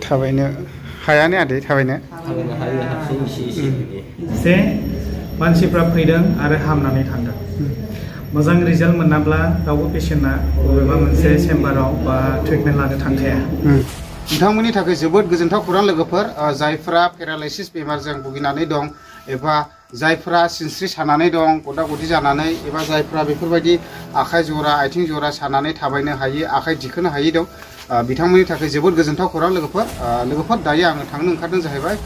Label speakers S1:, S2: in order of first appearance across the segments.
S1: थाबायनो हायानो आदै थाबायनो
S2: हायो हारसिं एसे
S3: जे मानसिफ्रा फैदों आरो हामनानै थांदों मोजां रिजाल्ट मोनाब्ला रावबो पेशेन्टआ बबेबा मोनसे चेम्बाराव बा ट्रिटमेन्ट लानो थांखाया
S1: नोंथांमोननि थाखाय जोबोद गोजोनथाव खौरां लोगोफोर जायफ्रा पेरालाइसिस बेमारजों भुगिनानै दं एबा जायफ्रा सिनस्रि सानानै दं गदा गदि जानानै एबा जायफ्रा बेफोरबायदि आखाइ जरा आथिं जरा सानानै थाबायनो हायि आखाइ दिखोनो हायि दं बिथांमोननि थाखाय जोबोद गोजोनथाव खौरां लोगोफोर दायो आङो थांनो ओंखारदों जाहैबाय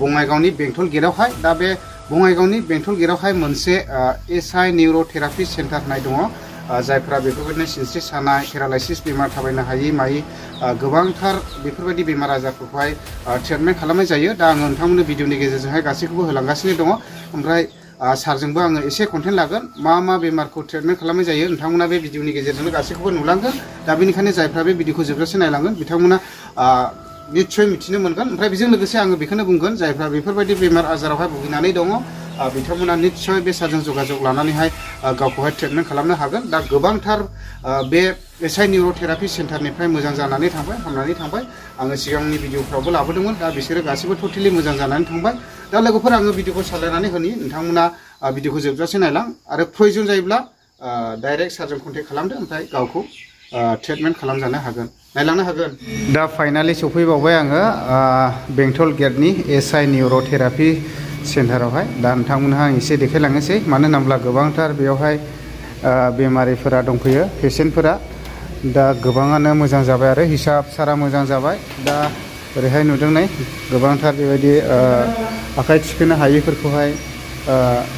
S1: बङाइगावनि बेंटल गेटआवहाय दा बे बङाइगावनि बेंटल गेटआवहाय मोनसे एसआइ निउर'थेरापि सेन्टार होननाय दङ जायफ्रा बेफोरबायदिनो सिनस्रि सानाय पेरालाइसिस बेमार थाबायनो हायि मायि गोबांथार बेफोरबायदि बेमार आजारफोरखौहाय ट्रिटमेन्ट खालामनाय जायो दा आङो नोंथांमोननो भिडिअनि गेजेरजोंहाय गासैखौबो होलांगासिनो दङ ओमफ्राय सारजोंबो आङो एसे कन्टेन्ट लागोन मा बेमारखौ ट्रिटमेन्ट खालामनाय जायो नोंथांमोना बे भिडिअनि गेजेरजोंनो गासैखौबो नुलांगोन दा बेनिखायनो जायफ्रा बे भिडिअखौ जोबजासे नायलांगोन बिथांमोना निश्चय मिथिनो मोनगोन ओमफ्राय बेजों लोगोसे आङो बेखौनो बुंगोन जायफ्रा बेफोरबायदि बेमार आजारावहाय भुगिनानै दङ बिथांमोना निश्चय बे सारजों जगाजग लानानैहाय गावखौहाय ट्रिटमेन्ट खालामनो हागोन दा गोबांथार बे एसआइ निउर'थेरापि सेन्टारनिफ्राय मोजां जानानै थांबाय हामनानै थांबाय आङो सिगांनि भिडिअफ्रावबो लाबोदोंमोन दा बिसोरो गासैबो टटेलि मोजां जानानै थांबाय दा लोगोफोर आङो भिडिअखौ सालायनानै होनि नोंथांमोना भिडिअखौ जोबजासे नायलां आरो प्रयजन जायोब्ला डाइरेक्ट सारजों कन्टेक्ट खालामदो ओमफ्राय गावखौ ट्रिटमेन्ट खालामजानो हागोन नायलांनो हागोन दा फाइनालि सफैबावबाय आङो बेंटल गेटनि एसआइ निउर'थेरापि सेन्टारावहाय दा नोंथांमोनहा आं एसे देखायलांनोसै मानो होनोब्ला गोबांथार बेयावहाय बेमारिफोरा दंफैयो पेशेन्टफोरा दा गोबाङानो मोजां जाबाय आरो हिसाब सारा मोजां जाबाय दा ओरैहाय नुदों नै गोबांथार बेबायदि आखाइ थिखोनो हायिफोरखौहाय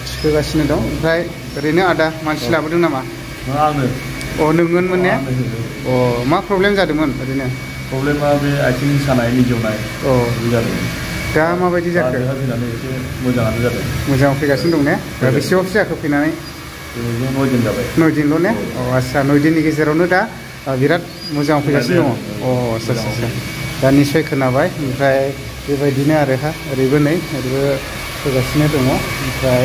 S1: थिखोगासिनो दं ओमफ्राय ओरैनो आदा मानसि लाबोदों नामा
S3: आंनो
S1: नोंमोनमोन ने मा प्रब्लेम जादोंमोन ओरैनो
S3: प्रब्लेमा बे आथिं सानाय मिजौनाय जादों
S1: दा माबायदि जाखो
S3: मोजाङानो जादों
S1: मोजाङाव फैगासिनो दं ने दा बेसेबांसो जाखो फैनानै
S3: 9 दिन जाबाय
S1: 9 दिनल' ने आच्छा 9 दिननि गेजेरावनो दा बिराद मोजाङाव फैगासिनो दङ आच्छा दा निस्सय खोनाबाय ओमफ्राय बेबायदिनो आरो ओरैबो नै ओरैबो फैगासिनो दङ ओमफ्राय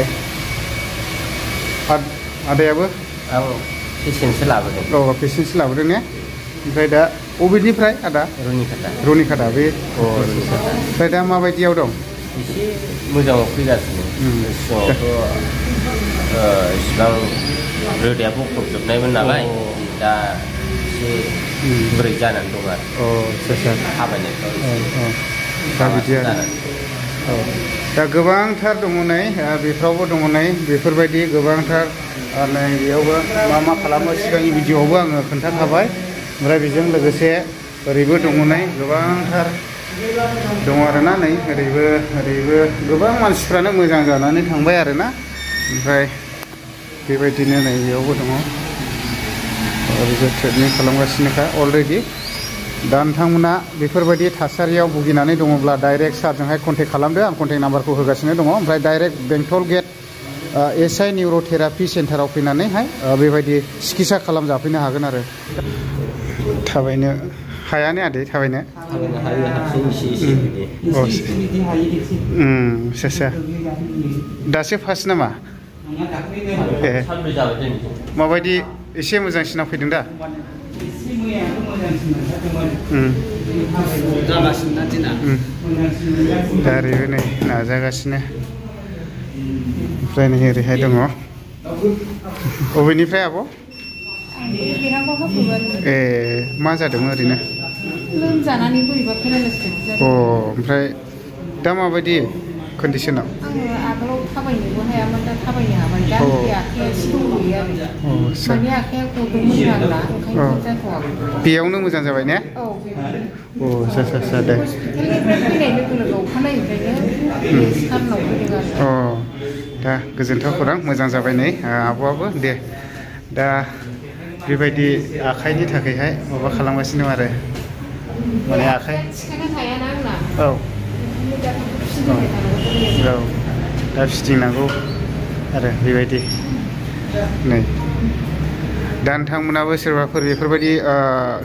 S1: आदायाबो
S2: पेशेन्टसो लाबोदों
S1: पेशेन्टसो लाबोदों ने ओमफ्राय दा बबेनिफ्राय आदा रनिखाटा बे ओमफ्राय दा माबायदियाव दं
S2: एसे मोजाङाव फैगासिनो सिगाङावथ' इसिबां रोदाया बखबजोबनायमोन नालाय दा एसे गुरै जानानै दं आरो थाबायनायफ्राव
S1: दा बिदि आरो दा गोबांथार दङ नै बेफ्रावबो दङ नै बेफोरबायदि गोबांथार नै बेयावबो मा खालामो सिगांनि भिडिअआवबो आङो खोन्थाखाबाय ओमफ्राय बेजों लोगोसे ओरैबो दङ नै गोबांथार दङ आरोना नै ओरैबो गोबां मानसिफ्रानो मोजां जानानै थांबाय आरोना ओमफ्राय बेबायदिनो नै बेयावबो दङ ओरैबो ट्रिटमेन्ट खालामगासिनोखा अलरेडि दा नोंथांमोना बेफोरबायदि थासारियाव भुगिनानै दङब्ला डाइरेक्ट सारजोंहाय कन्टेक्ट खालामदो आं कन्टेक्ट नाम्बारखौ होगासिनो दङ ओमफ्राय डाइरेक्ट बेंटल गेट एसआइ निउर'थेरापि सेन्टाराव फैनानैहाय बेबायदि सिकित्सा खालामजाफैनो हागोन आरो थाबायनो हायानो आदै थाबायनो
S2: हायो हारसिं
S1: एसे दासो फार्स्ट नामा माबायदि एसे मोजांसिनाव फैदों दा दा ओरैबो नै नाजागासिनो ओमफ्राय नै ओरैहाय दङ बबेनिफ्राय आब' मा जादोंमोन ओरैनो
S4: लोमजानानै बोरैबा पेरालाइसिस जादों
S1: ओमफ्राय दा माबायदि कन्डिसनाव
S4: आङो आगोलाव थाबायनोबो हायामोन दा थाबायनो हाबाय दा आखाइया एसे दंहैयो आरो माने आखाइया गदोंमोन आरोना ओंखायनो जाथ'वाखै
S1: बेयावनो मोजां जाबाय ने दे
S4: हस्पिटालनिफ्राय फैनाय लोगो लोगो अखानायैनिफ्रायनो सारनाव फैदों आरो
S1: दा गोजोनथाव खौरां मोजां जाबाय नै आब'आबो दे दा बेबायदि आखाइनि थाखायहाय माबा खालामगासिनो दं आरो माने आखाइ
S4: थिखांनो हायाना आंना
S1: दा फिदिंनांगौ आरो बेबायदि नै दा नोंथांमोनाबो सोरबाफोर बेफोरबायदि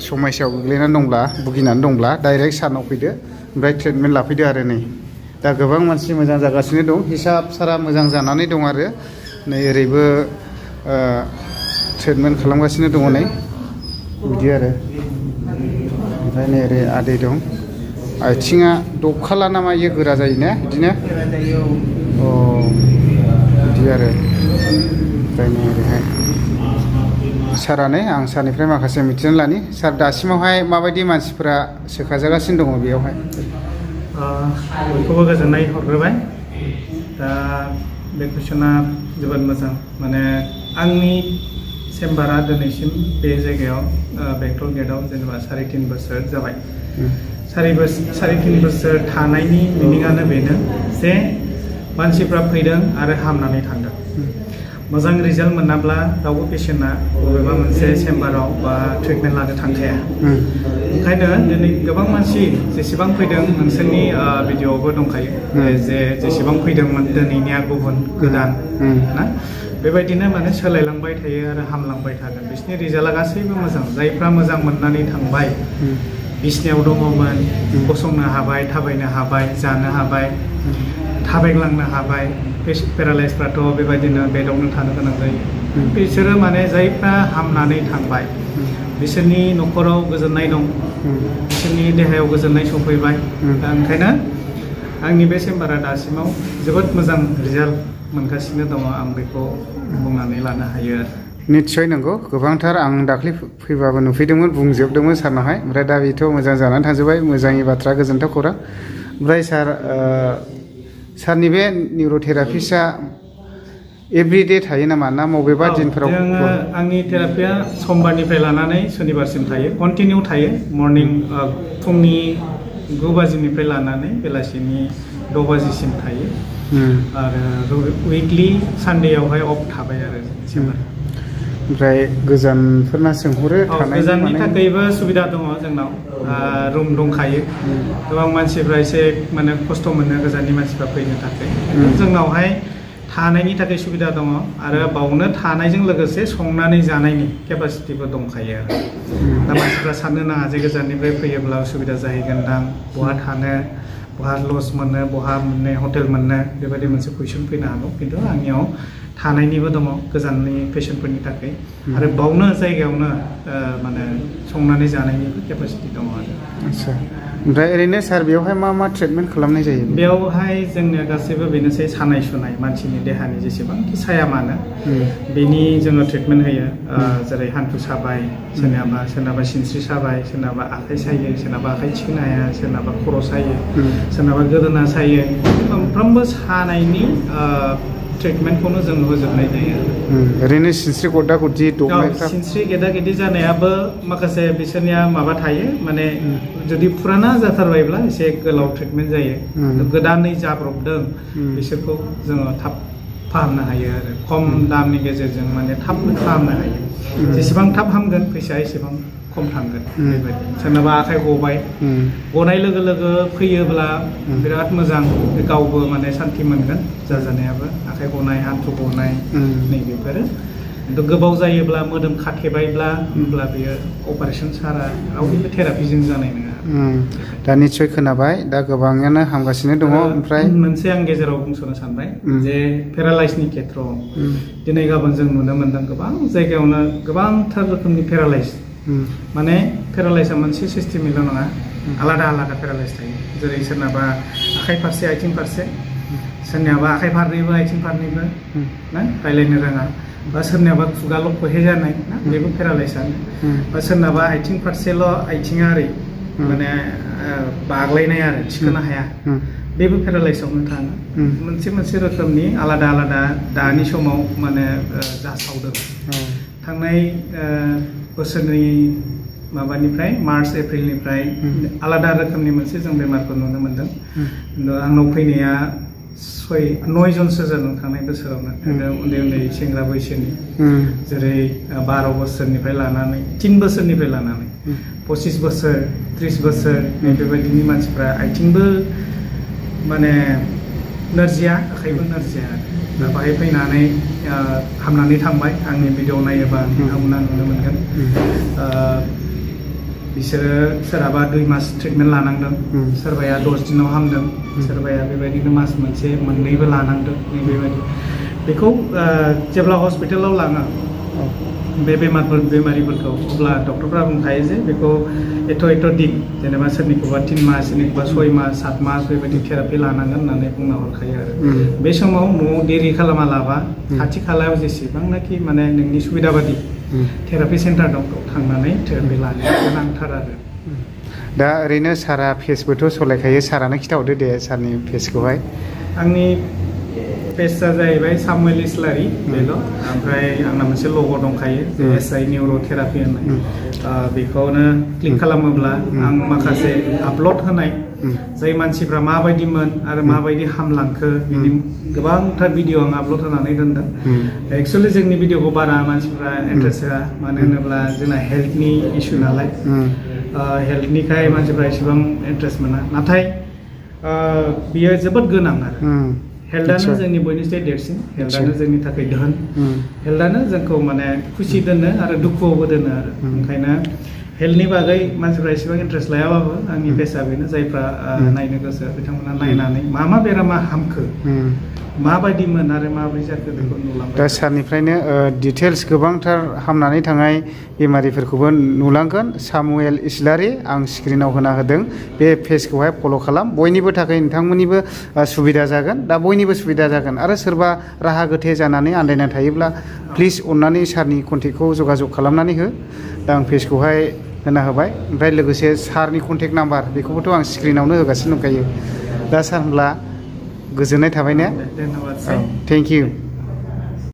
S1: समस्यायाव गोग्लैनानै दंब्ला भुगिनानै दंब्ला डाइरेक्ट सारनाव फैदो ओमफ्राय ट्रिटमेन्ट लाफैदो आरो नै दा गोबां मानसि मोजां जागासिनो दं हिसाब सारा मोजां जानानै दं आरो नै ओरैबो ट्रिटमेन्ट खालामगासिनो दङ नै बिदि आरो ओमफ्राय नै ओरै आदै दं आथिङा दबखाला नामा इयो गोरा जायो ने बिदिनो अ बिदि आरो ओमफ्राय नै ओरैहाय सारानो आं सारनिफ्राय माखासे मिथिनानै लानि सार दासिमावहाय माबायदि मानसिफोरा सोखाजागासिनो दङ बेयावहाय
S3: बयखौबो गोजोननाय हरग्रोबाय दा बे कुइसना जोबोद मोजां माने आंनि चेम्बारा दिनैसिम बे जायगायाव बेंटल गेटआव जेनेबा 3.5 बोसोर जाबाय 3.5 बोसोर थानायनि मिनिङानो बेनो जे मानसिफ्रा फैदों आरो हामनानै थांदों मोजां रिजाल्ट मोनाब्ला रावबो पेशेन्टआ बबेबा मोनसे चेम्बाराव बा ट्रिटमेन्ट लानो थांखाया ओंखायनो दिनै गोबां मानसि जेसेबां फैदों नोंसोरनि भिडिअ'आवबो दंखायो जे जेसेबां फैदोंमोन दिनैनिया गुबुन गोदान ना बेबायदिनो माने सोलायलांबाय थायो आरो हामलांबाय थागोन बिसोरनि रिजाल्टआ गासैबो मोजां जायफ्रा मोजां मोननानै थांबाय बिसनायाव दङमोन गसंनो हाबाय थाबायनो हाबाय जानो हाबाय थाबायग्लांनो हाबाय पेरालाइसफ्राथ' बेबायदिनो बेडआवनो थानो गोनां जायो बिसोरो माने जायफ्रा हामनानै थांबाय बिसोरनि न'खराव गोजोननाय दं बिसोरनि देहायाव गोजोननाय सफैबाय दा ओंखायनो आंनि बे चेम्बारा दासिमाव जोबोद मोजां रिजाल्ट मोनगासिनो दङ आं बेखौ बुंनानै लानो हायो आरो
S1: निस्सय नंगौ गोबांथार आं दाख्लै फैबाबो नुफैदोंमोन बुंजोबदोंमोन सारनावहाय ओमफ्राय दा बेथ' मोजां जानानै थांजोबबाय मोजांनि बाथ्रा गोजोनथाव खौरां ओमफ्राय सार सारनि बे निउर'थेरापिस्टआ एभरिडे थायो नामा ना बबेबा दिनफोराव
S3: जोङो आंनि थेरापिया समबारनिफ्राय लानानै सनिबारसिम थायो कन्टिनिउ थायो मर्निं फुंनि 9 बाजिनिफ्राय लानानै बेलासिनि 6 बाजिसिम थायो आरो उइकलि सानडेआवहाय अफ थाबाय आरो चेम्बार
S1: ओमफ्राय गोजानफोरना सोंहरो
S3: गोजाननि थाखायबो सुबिदा दङ जोंनाव रुम दंखायो गोबां मानसिफ्रा एसे माने खस्थ' मोनो गोजाननि मानसिफ्रा फैनो थाखाय जोंनावहाय थानायनि थाखाय सुबिदा दङ आरो बावनो थानायजों लोगोसे संनानै जानायनि केपासिटिबो दंखायो आरो दा मानसिफ्रा साननो नाङा जे गोजाननिफ्राय फैयोब्ला उसुबिदा जाहैगोनदां बहा थानो बहा लज मोननो बहा मोननो हटेल मोननो बेबायदि मोनसे कुइसन फैनो हागौ खिन्थु आंनियाव थानायनिबो दङ गोजाननि पेशेन्टफोरनि थाखाय आरो बावनो जायगायावनो माने संनानै जानायनिबो केपासिटि दङ आरो
S1: आच्छा ओमफ्राय ओरैनो सार बेयावहाय मा मा ट्रिटमेन्ट खालामनाय जायो
S3: बेयावहाय जोंनिया गासैबो बेनोसै सानाय सुनाय मानसिनि देहानि जेसेबांखि साया मानो बेनि जोङो ट्रिटमेन्ट होयो जेरै हान्थु साबाय सोरनाबा सिनस्रि साबाय सोरनाबा आखाइ सायो सोरनाबा आखाइ थिखोनो हाया सोरनाबा खर' सायो सोरनाबा गोदोना सायो मोनफ्रोमबो सानायनि ट्रिटमेन्टखौनो जों होजोबनाय जायो
S1: ओरैनो सिनस्रि गदा गदि दबनायफ्रा
S3: सिनस्रि गेदा गेदि जानायाबो माखासे बिसोरनिया माबा थायो माने जुदि फुराना जाथारबायब्ला एसे गोलाव ट्रिटमेन्ट जायो गोदानै जाब्रबदों बिसोरखौ जोङो थाब फाहामनो हायो आरो खम दामनि गेजेरजों माने थाबनो फाहामनो हायो जेसेबां थाब हामगोन फैसाया एसेबां खम थांगोन बेबायदि सोरनाबा आखाइ गबाय गनाय लोगो लोगो फैयोब्ला बिराद मोजां गावबो माने सान्थि मोनगोन जाजानायाबो आखाइ गनाय हान्थु गनाय नैबेफोरो खिन्थु गोबाव जायोब्ला मोदोम खाथेबायब्ला होमब्ला बेयो अपारेसन सारा रावबो थेरापिजों जानाय नङा
S1: दा निस्सय खोनाबाय दा गोबाङानो हामगासिनो दङ ओमफ्राय
S3: मोनसे आं गेजेराव बुंस'नो सानबाय जे पेरालाइसनि खेथ्रआव दिनै गाबोन जों नुनो मोनदों गोबां जायगायावनो गोबांथार रोखोमनि पेरालाइस माने पेरालाइसआ मोनसे सिस्टेमनिल' नङा आलादा आलादा पेरालाइस थायो जेरै सोरनाबा आखाइ फारसे आथिं फारसे सोरनियाबा आखाइ फारनैबो आथिं फारनैबो ना रायलायनो रोङा बा सोरनियाबा खुगाल' खहे जानाय ना बेबो पेरालाइसआनो बा सोरनाबा आथिं फारसेल' आथिङा ओरै माने बाग्लायनाय आरो थिखोनो हाया बेबो पेरालाइसआवनो थाङो मोनसे मोनसे रोखोमनि आलादा आलादा दानि समाव माने जासावदों थांनाय बोसोरनि माबानिफ्राय मार्च एप्रिलनिफ्राय आलादा रोखोमनि मोनसे जों बेमारखौ नुनो मोनदों आंनाव फैनाया 9 जनसो जादों थांनाय बोसोरावनो उन्दै उन्दै सेंग्रा बैसोनि जेरै 12 बोसोरनिफ्राय लानानै 3 बोसोरनिफ्राय लानानै 25 बोसोर 30 बोसोर बेबायदिनि मानसिफ्रा आथिंबो माने नोरजिया आखाइबो नोरजिया दा बाहाय फैनानै हामनानै थांबाय आंनि भिडिअ नायोबा नोंथांमोना नुनो मोनगोन बिसोरो सोरहाबा 2 मास ट्रिटमेन्ट लानांदों सोरबाया 10 दिनाव हामदों सोरबाया बेबायदिनो मास मोनसे मोननैबो लानांदों बेबायदि बेखौ जेब्ला हस्पिटालाव लाङो बे बेमारिफोरखौ अब्ला डक्टरफ्रा बुंखायो जे बेखौ एथ' दिन जेनेबा सोरनिखौबा 3 मास सोरनिखौबा 6 मास 7 मास बेबायदि थेरापि लानांगोन होननानै बुंना हरखायो आरो बे समाव न'आव देरि खालामा लाबा खाथि खालायाव जेसेबांनाखि माने नोंनि सुबिदा बादि थेरापि सेन्टार दं थांनानै थेरापि लानाया गोनांथार आरो
S1: दा ओरैनो सारा पेजबोथ' सलायखायो सारानो खिथाहरदो दे सारनि पेजखौहाय
S3: आंनि पेजआ जाहैबाय सामुएल इस्लारि बेल' ओमफ्राय आंना मोनसे लग' दंखायो SI निउर'थेरापि होननाय बेखौनो क्लिक खालामोब्ला आं माखासे आपल'ड होनाय जाय मानसिफ्रा माबायदिमोन आरो माबायदि हामलांखो बिनि गोबांथार भिडिअ आं आपल'ड होनानै दोनदों एक्सुवेलि जोंनि भिडिअखौ बारा मानसिफ्रा इन्टारेस्ट होआ मानो होनोब्ला जोंना हेल्थनि इसु नालाय हेल्थनिखाय मानसिफ्रा एसेबां इन्टारेस्ट मोना नाथाय बियो जोबोद गोनां आरो हेल्थआनो जोंनि बयनिख्रुइ देरसिन हेल्थआनो जोंनि थाखाय धोन हेल्थआनो जोंखौ माने खुसि दोनो आरो दुखुआवबो दोनो आरो ओंखायनो हेल्थनि बागै मानसिफ्रा एसेबां इन्टारेस्ट लायाबाबो आंनि पेजआ बेनो जायफ्रा नायनो गोसो बिथांमोना नायनानै मा बेरामा हामखो माबायदिमोन आरो माबोरै जाखो बेखौ नुलांबाय
S1: दा सारनिफ्रायनो डिटेल्स गोबांथार हामनानै थांनाय बेमारिफोरखौबो नुलांगोन सामुएल इस्लारि आं स्क्रिनाव होना होदों बे पेजखौहाय फल' खालाम बयनिबो थाखाय नोंथांमोननिबो सुबिदा जागोन दा बयनिबो सुबिदा जागोन आरो सोरबा राहा गोथे जानानै आन्दायना थायोब्ला प्लिज अननानै सारनि कन्टेक्टखौ जगाजग खालामनानै हो दा आं पेजखौहाय होना होबाय ओमफ्राय लोगोसे सारनि कन्टेक्ट नाम्बार बेखौबोथ' आं स्क्रिनावनो होगासिनो दंखायो दा सार होनब्ला गोजोननाय थाबाय ने
S3: धन्यबाद
S1: थेंक इउ